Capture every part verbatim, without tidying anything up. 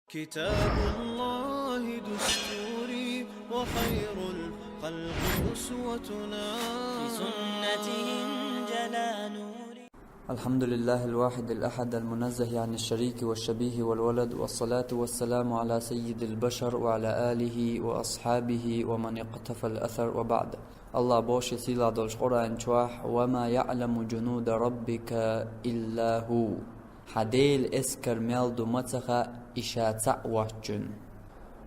كتاب الله دستوري وخير الخلق أسوتنا. بسنته انجلى نوري. الحمد لله الواحد الأحد المنزه عن الشريك والشبيه والولد، والصلاة والسلام على سيد البشر وعلى آله وأصحابه ومن اقتفى الأثر، وبعد. Аллах боху шен сийлахь долчу Къуръан чохь: «وما يعلم جنود ربك إلا هو». Хьан Делан эскар мел ду ма ца хаьа, и ша цхьаъ воцчунна.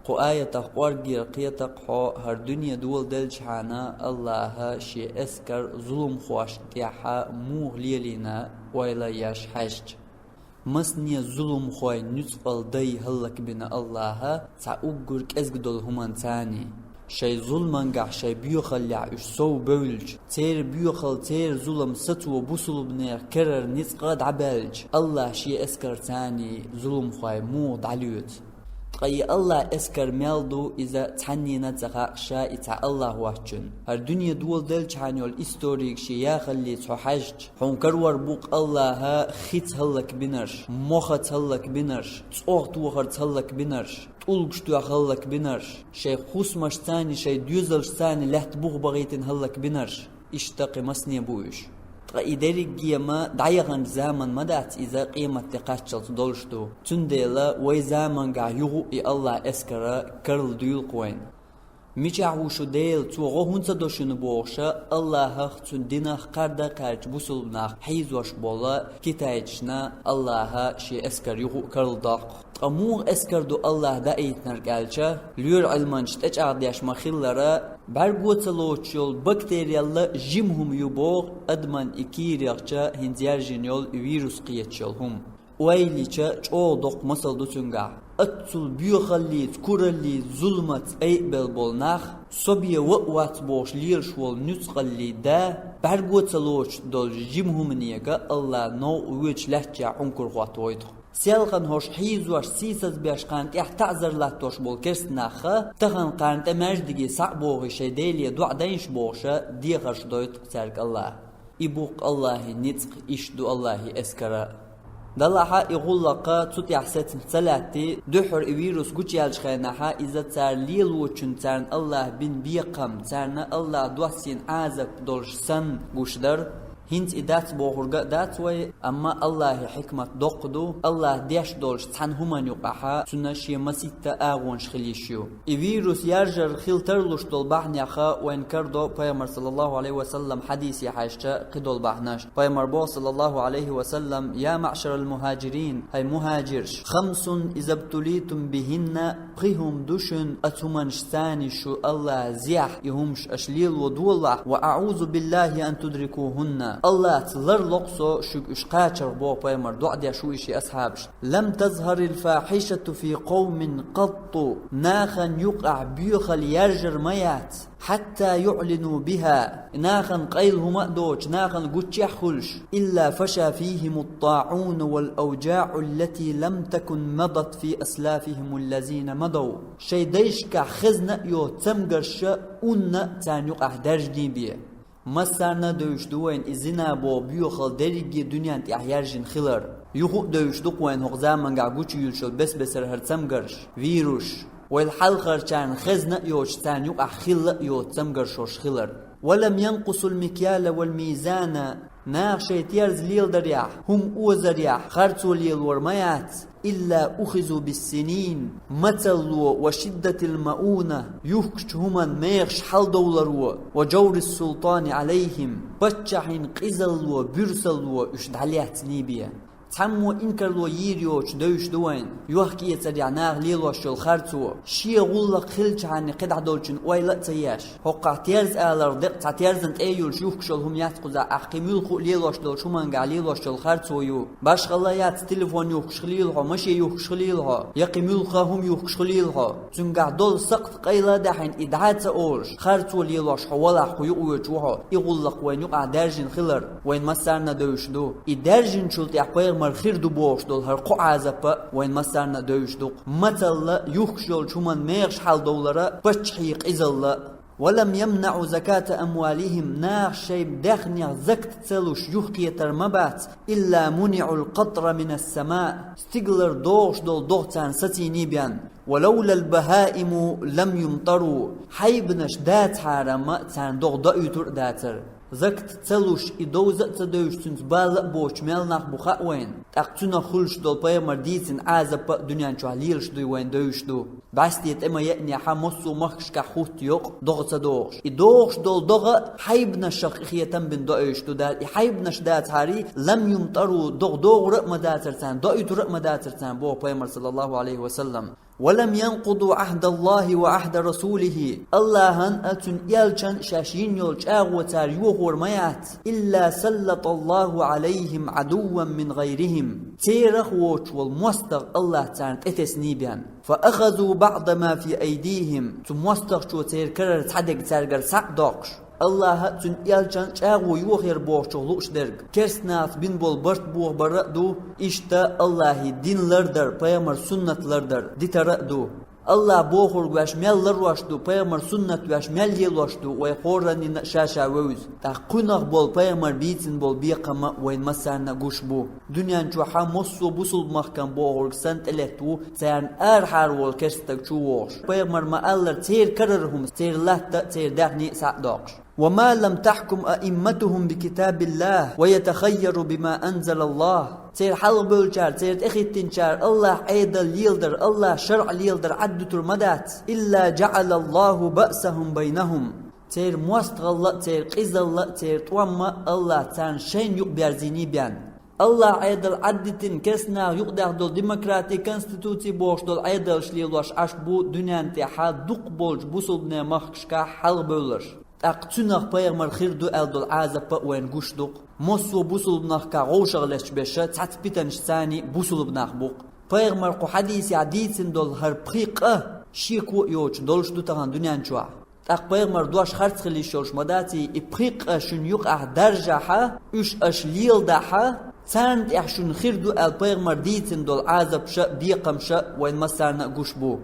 Кху аятах кӀоргера кхета-кх хьо, хӀара дуьне доладелчхьана Аллаха шен эскар зуламхошна тӀехь муха лелийна, ойла еш хьаьжча. Масане зуламхойн нуьцкъала дай хӀаллакбина Аллаха цхьа уггар кӀезга долу хӀуманца. Шайн зуламангахь, шайн боьхаллехь уьш сов бевлча, церан боьхалла, церан зулам сацо бусулбанех керара ницкъ а дӀабаьлча, Аллаха шен эскарца зуламхой муха дӀалоьцу? Ткъа и Аллаха эскар мел ду, иза цхьаннена а ца хаьа, ша и цхьа Аллах воцчунна. ХӀара дуьне доладелчхьана йолу историг шен яхаллица хьо хьаьжча, хьуна карор бу-кх Аллаха хица хӀаллакбинарш, мохаца хӀаллакбинарш, цӀогӀа тохарца хӀаллакбинарш, тӀулгаш тоьхна хӀаллакбинарш, шайн хӀусамашца, шайн доьзалшца лаьтта бух бахийтина хӀаллакбинарш. Иштта кхин масане бу уьш. Ткъа и дерриге а ма дӀаяханчу заман ма дац иза, къематде кхаччалц долуш ду. Цундела вай замангахь юха а и Аллаха эскар карладуьйлу-кх вайна. Мичахь ву шу Дела, цо гӀо хӀунда ца до шуна бохуш, Аллахах, цуьнан динах кхарда а кхаьрдачу бусулба нах хьийзош болу китайцашна Аллаха шен эскар юха а карладоккху. Ткъа муха эскар ду Аллаха даийтинарг аьлча, лоьрийн Ӏилманчаша тӀечӀагӀдеш ма-хиллара, бӀаьрго ца лоцуш йолу бактериялла жима хӀума ю боху, адаман и кийра яхча хӀинца яьржина йолу и вирус кхеташ йолу хӀума. Ойла йича, чӀогӀа доккха масал ду цуьнгахь. Аццул боьхаллица, кураллица, зуламаца айабелла болу нах, со бен ван а вац бохуш лелаш волу нуьцкъаллин да, бӀаьрго ца лоцуш долчу жима хӀуманега Аллаха новкъа воьдуш лаьттачохь Ӏункар хӀоттавойту-кх. Селхана хӀорш хьийзош, сийсаз беш, кхарна тӀехь таӀзар латтош болу керста нах а, тахана кхарна тӀе маьждиге схьа а бохий, шайн Деле доӀа дайша бохуш, дехарш дойту-кх цаьрга Аллаха. И бу-кх Аллахин ницкъ, иштта ду Аллахин эскар а. Делахь а и гӀуллакх цу тӀехь сецна ца лаьттий, дуьххьара и вирус гучуяьллачу хенахь а иза цара лелочун царна Аллаха бина бекхам, царна Аллаха доссийна Ӏазап долуш санна гуш дара. ХӀинца и дац бохург а дац вай, амма Аллахин хьикмат доккха ду, Аллаха деш долчу цхьана хӀуманна юкъахь цуьнан шен масийтта агӀонаш хила йиш ю. И вирус яржар хила тарлуш долу бахьанех вайна карадо Пайхамар, саллаллаху Ӏалайхи ва саллам, хьадисе хьаьжча кхидолу бахьанаш. Пайхамар боху, саллаллаху Ӏалайхи ва саллам: «يا معشر المهاجرين», хӀай мухӀажирш, «خمس إذا ابتليتم بهن», пхи хӀума ду шуна, оцу хӀуманашца шу Аллаха зехь, и хӀумаш аша лело долахь, «وأعوذ بالله أن تدركوهن», Аллахца ларло-кх со шуьга уьш кхачарх, боху Пайхамар, доӀа деш ву и шен асхьабашна. «لم تظهر الفاحشة في قوم قط», нахана юкъахь боьхалла яржар ма яц, «حتى يعلنوا بها», нахана къайла хӀума а доцуш, нахана гуччехь а хуьлуш, «إلا فشى فيهم الطاعون والأوجاع التي لم تكن مضت في أسلافهم الذين مضوا». Шайн дайшкахь хезна а йоцу цамгарш унна а царна юкъахь даьржиний бен. Массарна а девзаш ду вайна и зина боху боьхалла дерриге а дуьненна тӀехь яьржина хилар. Юха а девзаш ду-кх вайна хӀокху замангахь гучуйуьйлуш йолу бес-бесара хӀара цамгарш, вирусаш. Вайл хьалхарчарна хезна а йоцуш, царна юкъахь хилла а йоцу цамгаршаш хилар. «ولم ينقصوا المكيال والميزان», наха шайн терза леладарехь, хӀума озарехь харцо лелор ма яц. «إلا أخذوا بالسنين», мацалло, «وشدة المؤونة», юхкучу хӀуманан мехаш хьаладовларо, «وجور السلطان عليهم», паччахьан къизалло, буьрсалло уьш дӀалецний бен. Цхьаммо инкарло йийр йоцуш девзаш ду вайна, йохк-эцарехь наха лелош йолу харцо, шен гӀуллакх хилчхьана кхидӀа долчун ойла а ца еш. ХӀокхахь терза аларх декъа цхьа терзан тӀе а юьллуш юхкуш йолу хӀума яц кхузахь, ахь кхин муьлхха а лелош долчу хӀумангахь лелош йолу харцо ю. Башхалла яц, телефон юхкуш хилийла хьо, машен юхкуш хилийла хьо, я кхин муьлхха хӀума юхкуш хилийла хьо. Цуьнгахь долу сакхт къайла а даьхьина, и дӀа а ца олуш, харцо лелош хьо валахь, кху юкъа воьдуш ву хьо. И гӀуллакх вайна юкъахь даьржина хилар вайна массарна а девзаш ду. И даьржинчул тӀаьхьа пайхамар хир ду бохуш долу хӀара кхо Ӏазап а вайна массарна а девзаш ду-кх. Мацалла, юхкуш йолчу хӀуманан мехаш хьаладовлар а, паччахьан къизалла а. ولم يمنعوا زكاة أموالهم, наха шайн даьхнех закат ца луш юхакхетар ма бац, إلا منعوا القطر من السماء, стигалара догӀуш долу догӀа царна сацийний бен. ولولا البهائم لم يمطروا, хьайбанаш дацахьара-м царна догӀа доуьйтур а дацара. Закат ца луш, и довза а ца девзаш, цуьнца бала а боцуш мел нах бу хаьа вайна. ТӀаккха цуьнах хуьлуш долу пайхамар дийцина Ӏазап а дуьнен чохь лелаш дуй вайна девзаш ду. БӀаьсте тӀе ма еънехь, массо а махкашкахь хӀутту йокъ, догӀа ца догӀуш. И догӀуш долу догӀа хьайбанашах къинхетам бина доуьйтуш ду Дала. И хьайбанаш дацахьара, لم يمطروا, догӀа догӀура а ма дацара царна, доуьйтура а ма дацара царна, боху пайхамар, саллаллаху Ӏалайхи ва саллам. ولم ينقضوا عهد الله وعهد رسوله. АллахӀан а, цуьнан элчан а шаьш йина йолу чӀагӀо цара йохор ма яц. إلا سلط الله عليهم عدوا من غيرهم. Церах воцуш волу мостагӀа АллахӀа царна тӀетесний бен. فأخذوا بعض ما في أيديهم. Цу мостагӀчо церан карара цхьа дерг цаьргара схьа а доккхуш. АллахӀа а, цуьнан элчан а чӀагӀо йохор бохучух лууш дерг. Керстанаша бина болу барт бохабар а ду, иштта АллахӀан дин лардар, пайхамар суннат лардар, дитар а ду. АллахӀ бохург ваьш мел ларош ду, пайхамар суннат ваьш мел лелош ду, вай хӀораннина а ша-ша вевза. ТӀаккха кхунах болу пайхамар бийцина болу бекхам а вайна массарна а гуш бу. Дуьнен чохь массо а бусулба махкам бохург санна тӀелетта ву, царна арахьара волу керста стаг чу вогӀуш. Пайхамар ма-аллара, церан карара хӀума, церан латта а, церан даьхни а схьа а доккхуш. وما لم تحكم أئمتهم بكتاب الله ويتخيروا بما أنزل الله. Церан хьалхабевллачара, церан тӀехӀиттинчара АллахӀан Ӏедал леладар, АллахӀан шарӀ леладар Ӏаддуьтур ма дац. إلا جعل الله بأسهم بينهم. Церан мостагӀалла а, церан къизалла а, церан тӀом а АллахӀа царна шайна юкъаберзийний бен. АллахӀан Ӏедал Ӏаддитина, керстанаша юкъадаьхна долу демократи, конституци бохуш долу Ӏедалш лелош Ӏаш бу дуьнен тӀехь дукхахболчу бусулбанийн махкашкахь хьалхабевлларш. ТӀаккха цуьнах пайхамар хир ду аьлла долу Ӏазап а вайна гуш ду-кх. Массо а бусулба махкахь вовшах летташ берш цхьацца питанаш царний бусулба нах бу-кх. Пайхамар кху хьадисехь дийцина долу хӀара пхи къа шеко а йоцуш долуш ду тахана дуьнен чохь. ТӀаккха пайхамар дош харц хила йиш йолуш ма дац, и пхи къа шуна юкъахь даржахь, уьш аша леладахь, царна тӀехь шуна хир ду аьлла пайхамар дийцина долу Ӏазапаш а, бекхамаш а вайна массарна а гуш бу.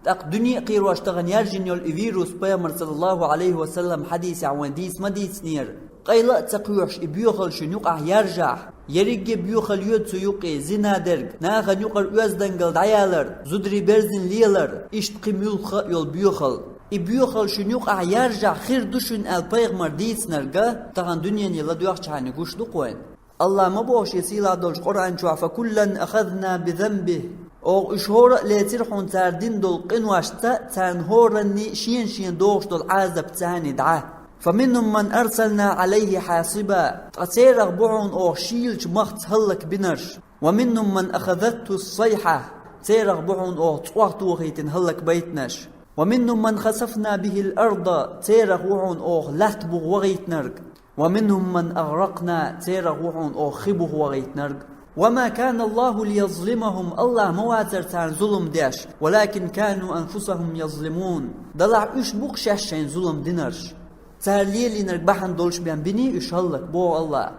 ТӀаккха дуьне а кхерош тахана яьржина йолу и вирус, пайхамар, саллаллаху Ӏалайхи ва саллам, хьадисехь вайна дийца ма дийцинера. Къайла а ца кхоьхьуш, и боьхалла шуна юкъахь яржахь, ерриге а боьхалла йоьду цу юккъе: зина дерг, нахана юкъара оьздангалла дӀаялар, зударий берзина лелар, иштта кхин муьлхха а йолу боьхалла. И боьхалла шуна юкъахь яржахь, хир ду шуна аьлла пайхамар дийцинарг тахана дуьнене ладоьгӀчхьана гуш ду-кх вайна. АллахӀа ма боху Шен сийлахь долчу Къуръан чохь: فكلا أخذنا بذنبه. Оха уьш хӀора а лецира хьуна цара дина долу къиношца, царна хӀоранна а шена-шена догӀуш долу Ӏазап царна дӀа. فمنهم من أرسلنا عليه حاصبا. Ткъа церах бу хьуна оха шийлачу махца хӀаллакбинарш. ومنهم من أخذته الصيحة. Церах бу хьуна оха цӀогӀа тохийтина хӀаллакбайтинарш. ومنهم من خسفنا به الأرض. Церах ву хьуна оха латта буху вахийтинарг. ومنهم من أغرقنا. Церах ву хьуна оха хи буху вахийтинарг. وما كان الله ليظلمهم. АллахӀ ма вацара царна зулам деш. ولكن كانوا أنفسهم يظلمون. Делахь уьш бу-кх шаьш шайна зулам динарш. Цара лелийнарг бахьана долуш бен биний уьш хӀаллак, боху АллахӀа.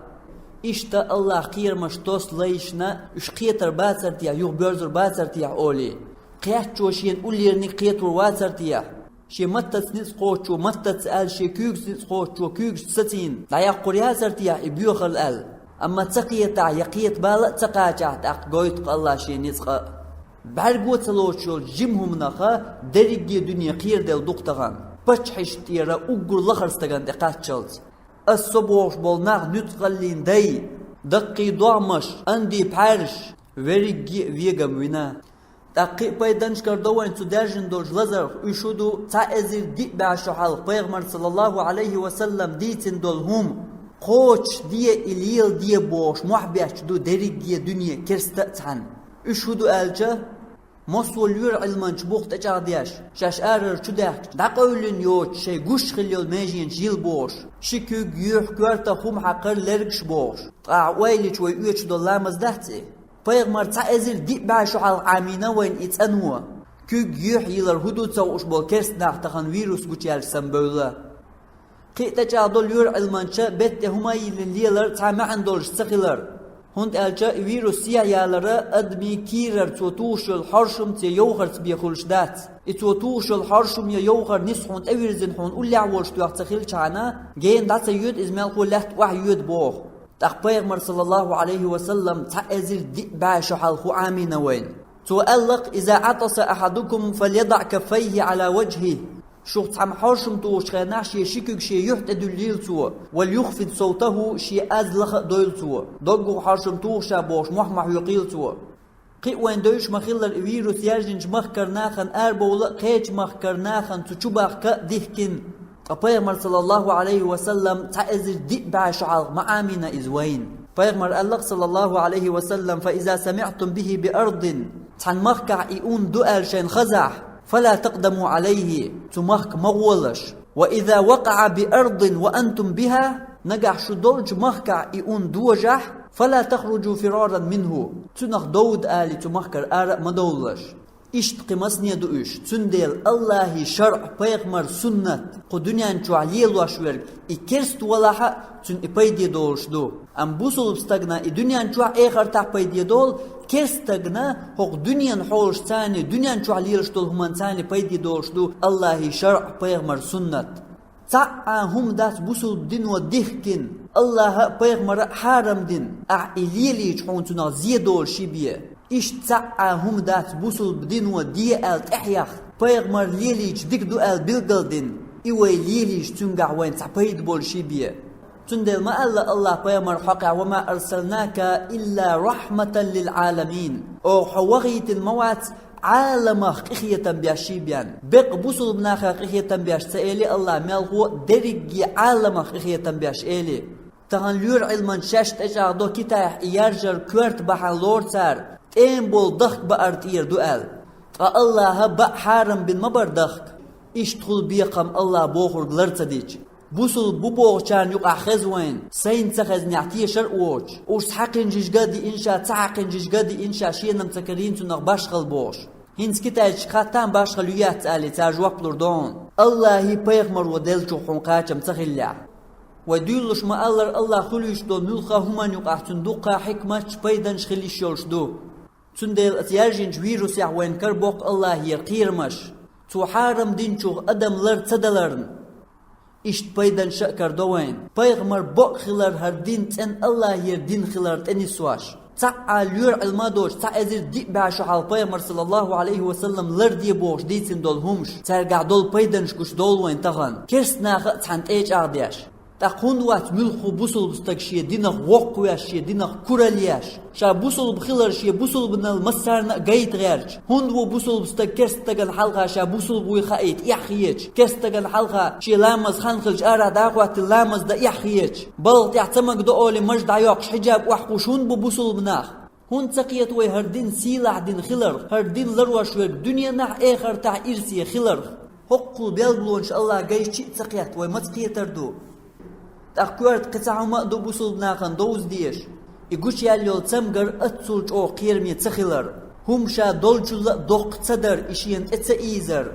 Иштта АллахӀа кхерамаш тосу лайшна, уьш кхетар бацар техьа, юха боьрзур бацар техьа олий. Кхеттачо шена уллерниг кхетор вацар техьа. Шен маттаца ницкъ кхочучо маттаца аьлла, шен куьйгаца ницкъ кхочучо куьйгашца сацийна дӀаяккхур яцар техьа и боьхалла аьлла. Амма ца кхетахь я кхета бала а ца кхачахь, тӀаккха гойту-кх АллахӀа шен ницкъ а. БӀаьрго ца лоцуш йолчу жима хӀуманах дерриге дуьне кхераделла ду-кх тахана. Паччахьашна тӀера уггар лахара стагана тӀе кхаччалц. Ас со бохуш болу нах нуьцкъаллин дай, даккхий догӀмаш, анди пхьаьрш, верригге а вегам вина. ТӀаккха кхин а пайданаш карадо вайн цу даьржина долчу лазарх, уьш хӀун ду, цхьа эзар диъ бӀе шо хьалха пайхамар, саллаллаху Ӏалайхи ва саллам, дийцина долу хӀума. Кхочушде и леладе бохуш мохь бетташ ду дерригге дуьне керста а цхьаьна. Уьш хӀун ду аьлча, массо а лоьру Ӏилманча бух тӀечӀагӀдеш, шаьш арара чу даьхкича, дӀакъевлина йоцуш шайн гуш хила йолу меженаш йила бохуш, ши куьг, юьхь, коьртах хӀума хьакхар лергаш бохуш. Ткъа ахь ойла йича вай оьцуш долу ламаз дац и? Пайхамар цхьа эзар диъ бӀе шо хьалха Ӏамийна вайна и цӀано. Куьг, юьхь йилар хӀун ду ца хууш болу керста нах тахана вирус гучуяьлча санна бевлла. Кхин а тӀечӀагӀдо лоьру Ӏилманча бетта тӀе хӀума а йиллина лелар цхьа маьӀна долуш ца хилар. ХӀунда аьлча и вирус сехьаялар адамий кийрара цо тухуш йолу хьоршамца я йовхарца бен хуьлуш дац. И цо тухуш йолу хьоршам я йовхар нисса хьуна тӀевирзина хьуна уллехь волуш тоьхна ца хилчхьана, гена дӀа ца йоьду иза, мелхо лаьтта охьа йоьду боху. ТӀаккха пайхамар, саллаллаху Ӏалайхи ва саллам, цхьа эзар диъ бӀе шо хьалха хӀу Ӏамийна вайна. Цо аьлла-кх: «Иза Ӏатаса ахьадукум, фальядаӀ каффайхи Ӏала важхихи». Шух цхьамма хьоршам тухучу хенахь шен ши куьг шен юьхь тӀе дуьллийла цо, «вальюхфид совтаху», шен аз лаха а дойла цо. Доггах хьоршам тухуш а бохуш, мохь ма хьоькхийла цо. Кхин а вайна девзаш ма-хиллара, и вирус яьржинчу махкара нахана арабовла а, кхечу махкара нахана цу чу бахка а дихкина. Ткъа пайхамар, саллаллаху Ӏалайхи ва саллам, цхьа эзар диъ бӀе шо хьалха ма Ӏамийна иза вайна. Пайхамар аьлла-кх, саллаллаху Ӏалайхи ва саллам: «Фа иза самиӀтум бихи би ардин». Цхьана махкахь и ун ду аьлла шайна хазахь, «фала такъдаму Ӏалайхи», цу махка ма гӀолаш. «Ва иза вакъаӀа би ардин ва антум биха», нагахь шу долчу махкахь и ун дожахь, «фала тахруджу фираран минху», цунах довда алий цу махкара ара а ма довлалаш. Иштта кхин масане ду уьш, цундела Аллахьий шарӀ, пайхамар суннат кху дуьнен чохь лелош верг, и керста валахь а, цуьнан и пайде долуш ду. Амма бусулба стагана и дуьнен чохь, эхартахь пайде долу, керста стагана хӀокху дуьненан хьолашца, дуьнен чохь лелаш долу хӀуманца пайде долуш ду Аллахьий шарӀ, пайхамар суннат. Цхьа а хӀума дац бусулба дино дихкина, Аллахьа а, пайхамара а хьарам дина, ахь и лелийча хьуна цунах зе долуш бен. Иштта цхьа а хӀума дац бусулба дино де аьлла тӀаьхьа яхна, пайхамар лелийча дика ду аьлла билгал дина, и вай лелийча цуьнгахь вайна цхьа пайда болуш бен. Цундела ма аьлла Аллахьа пайхамар хьокъехь: «Ва ма арсалнака илла рахьматан лил Ӏаламин». Оха хьо вахийтина ма вац Ӏаламах къинхетам беш бен. Беккъа бусулба нахах къинхетам беш ца эли Аллахьа, мелхо дерриге Ӏаламах къинхетам беш эли. Тахана лоьрийн Ӏилманчаш шаьш тӀечӀагӀдо Китайхь и яржар коьрта бахьана лору цара, тӀема болу дахка баар тӀера ду аьлла. Ткъа Аллахьа баа хьарам бина ма бара дахка. Иштта хуьлу бекхам Аллахьа бохург лар ца дича. Бусулба бу бохучарна юкъахь хеза вайна, сайна ца хезнехь тешар а воцуш, уьш хьакхинчижга а диъна ша, ца хьакхинчижга а диъна ша, шена-м ца карийна цунах башхалла бохуш. ХӀинца китайчашка хатта-м башхалла ю-яц алий, цара жоп лур ду хьуна, Аллахьий, пайхамаро деллачух хьуна кхачам ца хиллехь. Вай дуьйлалуш ма-аллара, Аллахьа хуьлуьйтуш долу муьлхха хӀуманна юкъахь цуьнан дуккха хьикматаш, пайданаш хила йиш йолуш ду. Цундела оцу яьржинчу вирусехь вайна карабоккху Аллахьера кхерамаш, цо хьарам динчух адам лар ца даларна. Иштта пайданаш а карадо вайна. Пайхамар боккха хилар, хӀара дин цӀена Аллахьера дин хилар тӀенисвеш. Цхьа а лоьрийн Ӏилма а доцуш, цхьа эзар диъ бӀе шо хьалха пайхамар, саллаллаху Ӏалайхи ва саллам, ларде бохуш дийцина долу хӀумаш, цаьргахь долу пайданаш гуш долу вайна тахана, керста наха а цхьаьна тӀечӀагӀдеш. ТӀаккха хӀунда вац муьлхха бусулба стаг шен динах воккхавеш, шен динах куралла еш? Ша бусулба хилар шен бусулбанал массарна а гайта гӀерташ, хӀунда ву бусулба стаг керста стагана хьалха ша бусулба вуй хаийта эхь хеташ, керста стагана хьалха шен ламаз хан хилча арахь дӀахӀоттийна ламаз дан эхь хеташ, балха тӀехь ца магадо олий маж дӀайоккхуш, хьиджаб охьакхуьуш хӀунда бу бусулба нах? ХӀунда ца кхета вай хӀара дин сийлахь дин хиларх, хӀара дин ларош верг дуьненахь а, эхартахь а ирсе хиларх? ХӀоккхул белгалонаш Аллахьа гайча а ца кхетта, вай маца кхетар ду? ТӀаккха коьрта кхин цхьа хӀума а ду бусулба нахана довза дезаш, и гучуяьлла йолу цамгар аццул чӀогӀа кхераме ца хилар, хӀума ша долчул а доккха ца дар, и шена тӀе ца ийзар.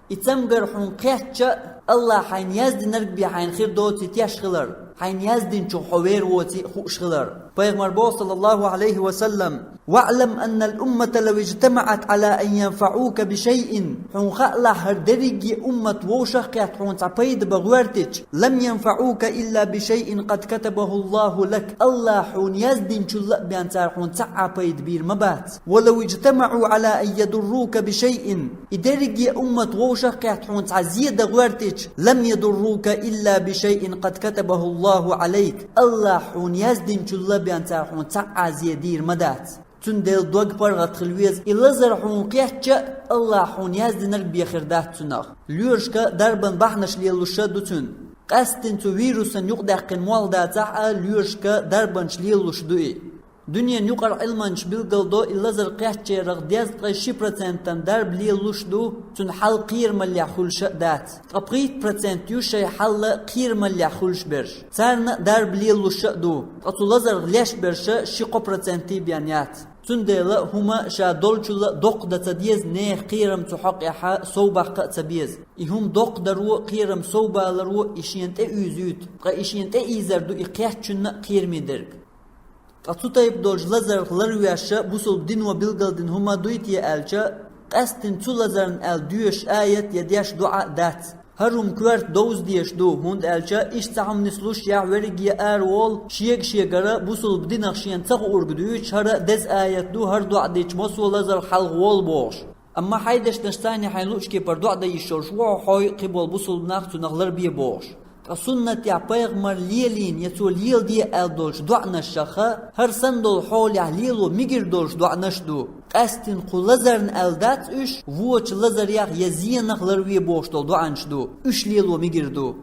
И цамгар хьуна кхетча, Аллахьа хьайна яздинарг бен хьайна хир доций теш хилар, хьайна яздинчух хьо вер воций хууш хилар. Пайхамар боху, саллаллаху Ӏалайхи ва саллам: «ВаӀлам аннал уммата лав ижтамаӀат Ӏала ан янфаӀука би шайъин». Хьуна хаалахь, хӀара дерриге уммат вовшах а кхетта хьуна цхьа пайда бан гӀоьртича, «лам янфаӀука илла би шайъин къад катабаху Аллаху лак». Аллахьа хьуна яздинчул а бен цара хьуна цхьа а пайда бийр ма бац. «Ва лав ижтамаӀу Ӏала ан ядуррука би шайъин». И дерриге уммат вовшах а кхетта хьуна цхьа зе дан гӀоьртича, «лам ядуррука илла би шайъин къад катабаху Аллаху Ӏалайк». Аллахьа хьуна яздинчул а бен цара хьуна цхьа а зе дийр ма дац. Цундела дог паргӀат хила веза, и лазар хьуна кхетча а, Аллахьа хьуна яздинарг бен хир дац цунах. Лоьрашка дарбан бахьанаш лелалуш а ду цуьнан. Къаьсттина цу вирусан юкъадаьккхина молла дацахь а, лоьрашка дарбанаш лелалуш ду и. Дуьненан юкъара Ӏилманчаш билгалдо, и лазар кхеттачарах дезткъе ши процентана дарба лелалуш ду, цуьнан хьал кхерамаллехь хуьлуш а дац. Ткъа пхийтта процент ю шайн хьал кхерамаллехь хуьлуш берш. Царна а дарба лелалуш а ду, ткъа цу лазарх леш берш ши-кхо процентий бен яц. Цундела хӀума ша долчул а доккха дан ца деза, нехан кхерам цу хьокъехь совбаккха а ца беза. И хӀума доккха даро, кхерам совбаларо и шена тӀе уьйзуьйту, ткъа и шена тӀе ийзар ду и кхеттачунна а кхераме дерг. Ткъа цу тайпа долча лазарх ларвеш бусалба дино билгалдина хӀума дуй те аьлча, къаьсттина цу лазарна аьлла доьшуш аят я деш доӀа дац. ХӀара хӀума коьрта довза дезаш ду, хӀунда аьлча иштта цхьа хӀума нислуш яхь верриге араволу, шега-шегара бусалба динах шена ца хуург дуьйцуш, хӀара деза аят ду, хӀара доӀа дича массо а лазар хьалха волу бохуш. Амма хьайн дешнаш царна хьайн луъучу кепара доӀа дан йиш йолуш ву хьо, хьо а кхин болу бусалба нах а цунах ларбе бохуш. Ткъа суннатехь пайхамар лелийна я цо леладе аьлла долчу доӀанашха хӀара санна долу хьолехь лело мегар долуш доӀанаш ду. Къаьсттина кху лазарна аьлла дац уьш, вочу лазарех я зенах ларве бохуш долу доӀанаш ду. Уьш лело мегар ду.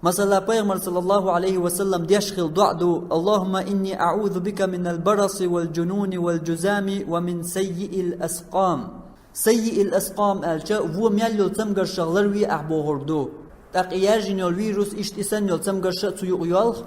Масала, пайхамар, саллаллаху Ӏалайхи ва саллам, деш хилла доӀа ду: «Аллахумма инни аӀузу бика минал бараси вал джунуни вал джузами ва мин саййиил аскъам». Саййиил аскъам аьлча, вон мел йолу цамгаршах ларве ахь бохург ду. ТӀаккха и яьржина йолу вирус, иштта и санна йолу цамгарш а цу юкъа йоьлху.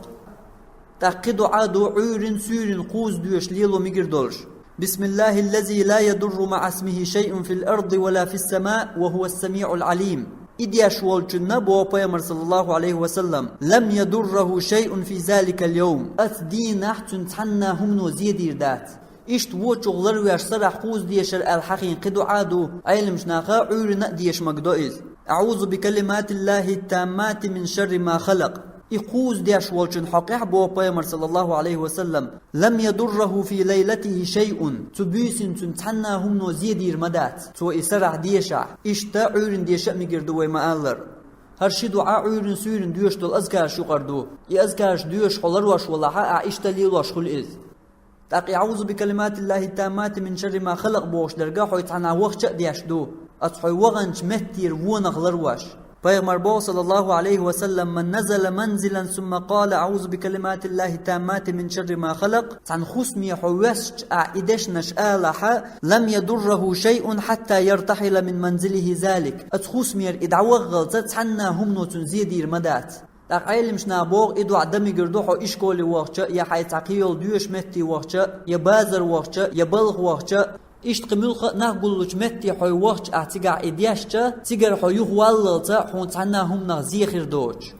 ТӀаккха кхин доӀа ду: Ӏуьйрин, суьйрин кхуза доьшуш лело мегар долуш. «Бисмиллахиллази ла ядурру маӀа исмихи шайъун фил арди ва ла фис самаи ва хӀуа ас-самиӀул Ӏалим». И деш волчунна, боху пайхамар, саллаллаху Ӏалайхи ва саллам: «Лам ядурраху шайъун фи заликал йовм». Оцу дийнахь цунна цхьанна хӀумано зе дийр дац. Иштта вочух ларвеш сарахь кхуза дешар аьлла хьахийна кхин доӀа ду, Ӏеламчу наха Ӏуьйранна а деша магадо иза: «АӀузу бикалиматиллахи таммати мин шарри ма халакъ». И кхуза деш волчун хьокъехь, боху пайхамар, саллаллаху Ӏалайхи ва саллам: «Лам ядурраху фи лайлатихи шайъун». Цу буьйсанна цунна цхьанна хӀумано зе дийр ма дац, цо и сарахь дешахь. Иштта Ӏуьйранна деша а мегар ду вай ма-аллара. ХӀара ши доӀа Ӏуьйрин, суьйрин доьшуш долу азкараш юкъара ду. И азкараш доьшуш хьо ларош валахь а, ахь иштта лелош хуьлу иза. ТӀаккха и «АӀузу бикалиматиллахи таммати мин шарри ма халакъ» бохуш дерг хьо цхьанхьа вахча а деш ду, оцу хьо ваханчу меттера вонах ларвеш. Пайхамар боху, саллаллаху Ӏалайхи ва саллам: «Ман назала манзилан сумма къала: „АӀузу бикалиматиллахи таммати мин шарри ма халакъ“», цхьана хӀусаме хьо воьссича ахь и дешнаш алахь а, «лам ядурраху шайъун хьатта яртахьила мин манзилихи залик». Оцу хӀусамера и дӀаваххалца цхьанна хӀумано цунна зе дийр ма дац. ТӀаккха Ӏеламчу наха боху, и доӀа дан мегар ду хьо ишколе вахча, я хьайн цхьа кхин йолу доьшучу метте вахча, я базар вахча, я балха вахча. Иштта кхин муьлхха а нах гуллучу метте хьо вахча, ахь цигахь и дешча, цигара хьо юхаваллалца хьуна цхьанна хӀуманах зе хир доцуш.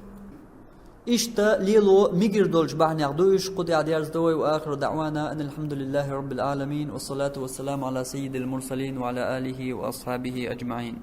Иштта лело мегар долчу бахьанех ду уьш. Кху тӀехь дерзадо вай. Ва ахиру даӀвана анил хьамдулиллахи раббил Ӏаламин, вассалату вассаламу Ӏала саййидил мурсалин ва Ӏала алихи ва асхьабихи аджмаӀин.